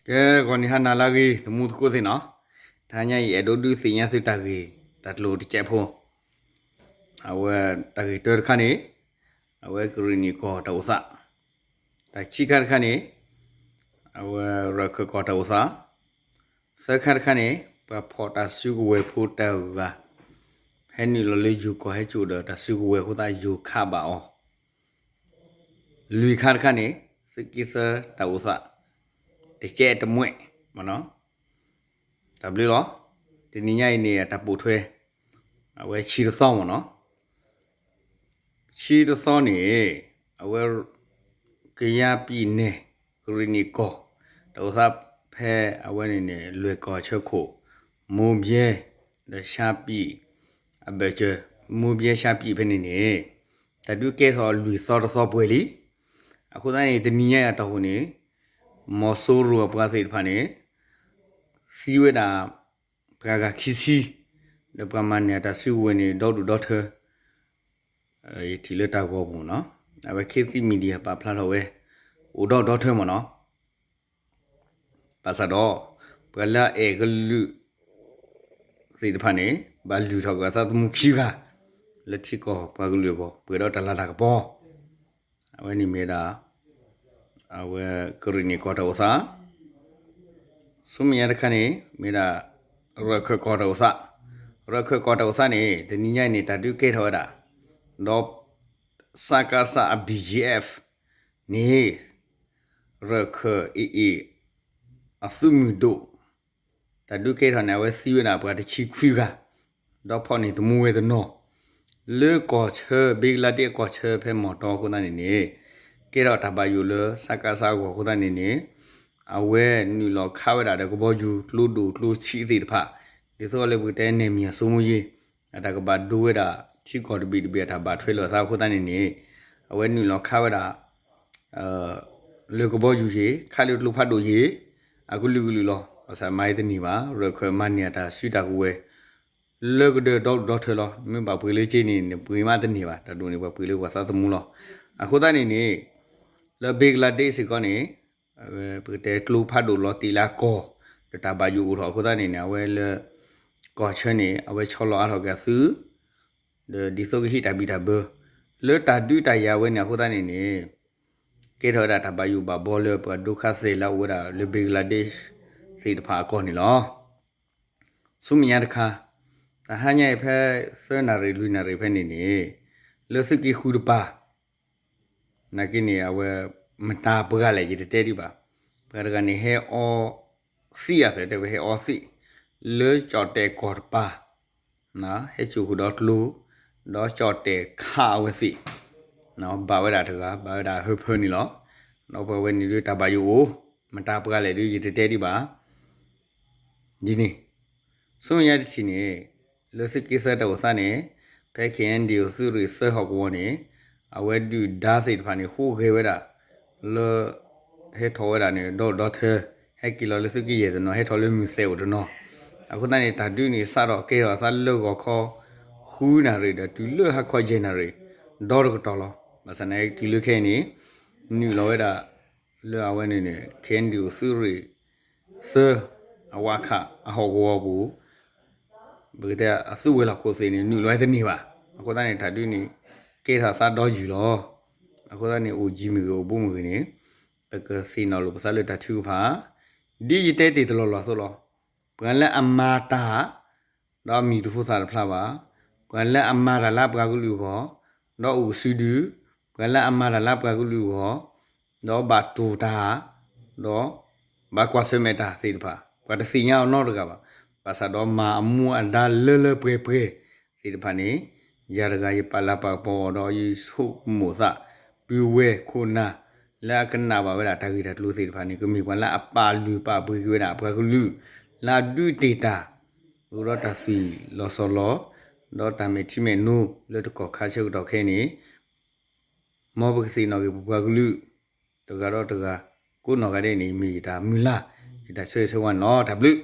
ကဲ ဂီၤနံၤဟါနၤလၢအဂ့ၤ သမူသကိးသ့ၣ်နီၤ, တဟါညါအံၤ အဲၣ်ဒိးဒုးသ့ၣ်ညါသုတၢ်ဂ့ၢ်တၢ်ကျိၤတစဲးဖိ, အဝဲတၢ်ဂ့ၢ်တၢတခါန့ၣ် အဝဲကရ့ၣ်နံၣ်ကီၢ်တၢ်အိၣ်သး, တၢ်ခံခါတခါန့ၣ် အဝဲရၢၢ်ခၢၣ်ကီၢ်တၢ်အိၣ်သး, သၢခါတခါန့ၣ် ပှၤဖီၣ်တၢ်စုကဝဲၤဖိတဂၤ ဟဲနုာ်လီၤလၢယိၤကီၢ်ဟဲစိာ်ဒီးတၢ်စုကဝဲၤအဃိသတး ယိၤခးဘၣ်အီၤ, လွံၢ်ခါတခါန့ၣ် သုးက့သၢတၢ်အိၣ်သး တကဲတမှဲၣ်မ့ၢ်နီၤ, တၢ်ဘျုးလီၤ. တနံၤညါအံၤန့ၣ် အတၢ်ပိာ်ထွဲ အဝဲဆံတသီမ့ၢ်နီၤ, ဆံတသီန့ၣ် အဝဲ ကယၤပံာ်နဲၣ် ကရ့ၣ်နံၣ်ကီၢ် တၢ်အိၣ်သးဖဲအဝဲန့ၣ်န့ၣ် လွဲၢ်ကီၢ်ဆၢခိၣ် မိၢ်ဘျဲၣ် ဒီးရှါပံာ် အဘၢၣ်စၢၤ မိၢ်ဘျဲၣ်ရှါပံာ်ဖဲန့ၣ်န့ၣ် တၢ်ဒုးကဲထီၣ်လွံၢ်သီတသီပှဲၤလံ. အဃိသတးန့ၣ် တနံၤညါအံၤအတီၢ်ပူၤန့ၣ် မီၤစိရိၤအပှၤသ့ၣ်တဖၣ်န့ၣ် သံဝဲဒၣ် ပှၤဂၤခံဆံ, ဒီးပှၤမၤန့ၢ်အတၢ်စုကဝဲၤန့ၣ် ဒီဒူၣ်ဒီထၢ ယထံၣ်လၢတၢ်ဂီၤပူၤနီၤ, အဝဲ Khit Thit Media ပာ်ဖျါထီၣ်ဝဲ အိၣ်ဒီဒူၣ်ဒီထၢမ့ၢ်နီၤ, ဘၣ်ဆၣ်ဒီး ပှၤလၢအအဲၣ်ကလုာ်သ့ၣ်တဖၣ်န့ၣ် ဘၣ်လုၢ်ထီၣ်က့ၤအသးသမူခံဂၤ လၢထံကီၢ်ပှၤကလုာ်အဂီၢ် ပှဲၤဒီးတၢ်လၤတၢ်ကပီၤ, အဝဲန့ၣ်မ့ၢ်ဒၣ် အဝဲကရ့ၣ်နံၣ်ကီၢ်တၢ်အိၣ်သး ဆူမဲာ်ညါတခါန့ၣ် မ့ၢ်ဒၣ် ရၢၢ်ခၢၣ်ကီၢ်တၢ်အိၣ်သး, ရၢၢ်ခၢၣ်ကီၢ်တၢ်အိၣ်သးန့ၣ် တနံၤညါအံၤန့ၣ် တၢ်ဒုးကဲထီၣ်ဝဲဒၣ် ဒီး စကစ အ ဘီ ဂျီ အ့ဖ် န့ၣ် ရၢၢ်ခၢၣ် အ့ၣ်အ့ၣ် အသုးမုၢ်ဒိၣ် တၢ်ဒုးကဲထီၣ်န့ၣ် အဝဲသံဝဲဒၣ်ပှၤတဆံခွံဂၤ, ဒီးဖီၣ်န့ၢ်သမူဝဲတနီၤ လၢကီၢ်ဆၢ ဘ့ကလါဒ့ၣ်အကီၢ်ဆၢဖဲမီၢ်တီအဃိသတးန့ၣ်န့ၣ် ကဲထီၣ်တၢ်ဘၣ်ယိၣ်လၢ စကစ အဂီၢ်အဃိသတးန့ၣ်န့ၣ် အဝဲနုာ်လီၤခးဝဲဒၣ်ဒီးကဘီယူၤ ကျိဒိၣ်ကျိဆံးသ့ၣ်တဖၣ် ဒ်သိးလၢပကတဲ နယ်မြေစိုးမိုးရေး အတၢ်ကဘၣ်ဒိဝဲဒၣ် ထံကီၢ်တဘ့ၣ်တဘ့ၣ်အတၢ်ဘၣ်ထွဲလိာ်အသးအဃိသတးန့ၣ်န့ၣ် အဝဲနုာ်လီၤခးဝဲဒၣ် လၢကဘီယူၤယ့ၣ် ခးလၢကျိဖးဒိၣ်ယ့ၣ် အကလုာ်ကလုာ်လီၤ. ဘၣ်ဆၣ်မၤအံၤတန့ၢ်ဘၣ် ရၢၢ်ခၢၣ်မၤန့ၢ်အတၢ်စုတၢ်ကဝဲၤ လၢကဒၢဒီဒူၣ်ဒီထၢလီၤ. မ့ၢ်ဘၣ်ပှ့ၤလၢက့န့ၣ် နပှ့ၤမးတန့ၢ်ဘၣ် တၢ်ဒိၣ်န့ၣ် ပှၤပှ့ၤလၢပှၤသးသမူလီၤ. အဃိသတးန့ၣ်န့ၣ် လၢဘ့ကလါဒ့ၣ်စ့ၢ်ကီးန့ၣ် ပကတဲကျိဖးဒိၣ်လီၤတံၢ်လၢအကီၢ် ဒီးတၢ်ဘၣ်ယိၣ်အိၣ်ထီၣ်အဃိသတးန့ၣ်န့ၣ် အဝဲလၢ ကီၢ်ဆၢန့ၣ် အဝဲဆီလီၤအါထီၣ်က့ၤအသုး ဒီးဒ်သိးကဟံးတၢ်ဘံၣ်တၢ်ဘၢ လၢတၢ်ဒုးတၢ်ယၤဝဲန့ၣ်အဃိသတးန့ၣ်န့ၣ် ကဲထီၣ်ဝဲဒၣ်တၢ်ဘၣ်ယိၣ်ဘၣ်ဘီလၢပှၤဒုက္ခသည်လၢအအိၣ်ဝဲဒၣ်လၢဘ့ကလါဒ့ၣ်သ့ၣ်တဖၣ်အကီၢ်န့ၣ်လီၤ. ဆူမဲာ်ညါတခါ တဟါညါအံၤဖဲ သၢနၣ်ရံၣ်လွံၢ်နၣ်ရံၣ်ဖဲန့ၣ်န့ၣ် လၢသုးက့ဃုတပၤ နာ်က့န့ၣ် အဝဲ မတၤပှၤလဲၣ် ယတတဲဒံးဘၣ်. ပှၤတဂၤန့ၣ် ဟဲအီသံးအသး တဲဝဲဟဲအီသံး လၢကၠီၣ်တဲၣ်ကီၢ်တပၤ ဟဲစိာ်ဃုာ်ဒီးကျိ ဒီးကၠီၣ်တဲၣ်ခးအဝဲသ့ၣ် ဘၣ်ဝဲဒၣ်တဂၤ ဘၣ်ဝဲဒၣ်ဟၢဖၢန့ၣ်လီၤ. ဒီးပှၤဝဲန့ၣ်ဒုးတၢ်ဘၣ်ယိၣ်အိၣ် မတၤပှၤလဲၣ်ဒုး ယတတဲဒံးဘၣ် ဒ်န့ၣ် ဆူမဲာ်ညါတထံၣ်န့ၣ် လၢသုးက့သၢတၢ်အိၣ်သးန့ၣ် ဖဲ ခ့ၣ်အဲၣ်ယူၣ် သုးရ့ၣ်သၢဟီၣ်ကဝီၤန့ၣ် အဝဲဒုၣ်ဒါသ့ၣ်တဖၣ်န့ၣ် ဟူးဂဲၤဝဲဒၣ် လၢ ဟဲထီၣ်ဝဲဒၣ်န့ၣ် ဒီဒီထၢ ဟဲက့ၤလီၤလၢသုးက့ယဲၢ်တနီၤ ဟဲထီၣ်လၢမုၢ်သဲအိၣ်တနီၤ အဃိသတးန့ၣ် တၢ်ဒုးန့ၣ် စးထီၣ်ကဲထီၣ်အသးလၢဂီၤခီ ဃုနၣ်ရံၣ်ဒီးတုၤလၢဟါခီယဲၢ်နၣ်ရံၣ် ဒီတကတီၢ်လီၤ. ဘၣ်ဆၣ်နာ်က့တုၤလၢခဲအံၤန့ၣ် နုာ်လီၤဝဲဒၣ် လၢအဝဲန့ၣ်န့ၣ် ခ့ၣ်အဲၣ်ယူၣ် သုးရ့ၣ်သၢ အဝးခး အဟီၣ်ကဝီၤပူၤ ပကတဲအသုးဝဲၤလီၢ်ခိၣ်သ့ၣ်န့ၣ် နုာ်လီၤဝဲတန့ၢ်ဘၣ်. အဃိသတးန့ၣ် တၢ်ဒုးန့ၣ် ကဲထီၣ်အသးဒီယုၢ်လီၤ. အဃိသတးန့ၣ် အိၣ်ယံၤမ့ၢ်ဂ့ၤ အိၣ်ဘူးမ့ၢ်ဂ့ၤန့ၣ် ပကသ့ၣ်နီၣ်လိာ်ပသးလၢတၢ်ထုကဖၣ် ဒ်ယတဲတ့ၢ်တလီၢ်လီၢ်အသိးလီၤ. ပှၤလၢအမၤတၢ် ဒီးအမံၤတဖိသၣ်တဖျါဘၣ်. ပှၤလၢအမၤတၢ်လၢပှၤကလုာ်အဂီၢ် ဒီးအိၣ်ကစုဒု, ပှၤလၢအမၤတၢ်လၢပှၤကလုာ်အဂီၢ် ဒီးဘၣ်တိၢ်တၢ် ဒီးဘၣ်ကွၢ်ဆၢၣ်မဲာ်တၢ်သ့ၣ်တဖၣ် ပှၤတသ့ၣ်ညါအီၤနီတဂၤဘၣ်. ဘၣ်ဆၣ်ဒီးမၤအမူအဒါလၢလၢပှဲၤပှဲၤသ့ၣ်တဖၣ်န့ၣ် ယၤတဂၤယပာ်လၤပာ်ကပီၤအီၤဒီးယဆိကမိၣ်သး ပုၢ်ဝဲၢ်ခိၣ်နၢ် လၢအကနၣ်ဘၣ်ဝဲဒၣ်တၢ်ဂ့ၢ်တၢ်ကျိၤသ့ၣ်တဖၣ်န့ၣ် ကမ့ၢ်ပှၤလၢအပာ်လုၢ်ပာ်ပှ့ၤက့ၤဝဲဒၣ်ပှၤကလုာ် လၢအဒုးတ့ၢ်တၢ် အိၣ်ဒီးတၢ်သွံၣ်လီၤစီၤလီၤ ဒီးတၢ်မဲာ်ထံမဲာ်နိလၢတကီၢ်ခါဆၢကတီၢ်ခဲအံၤန့ၣ် မ်ပကသ့ၣ်နီၣ်က့ၤပပှၤကလုာ် တဂၤဒီးတဂၤ ကိးနီၢ်ဂၤဒဲးန့ၣ် မ့ၢ်ယတၢ်မုၢ်လၢ် ယတၢ်ဆၢဂ့ၤဆၢဝါန့ၣ်လီၤ. တၢ်ဘျုး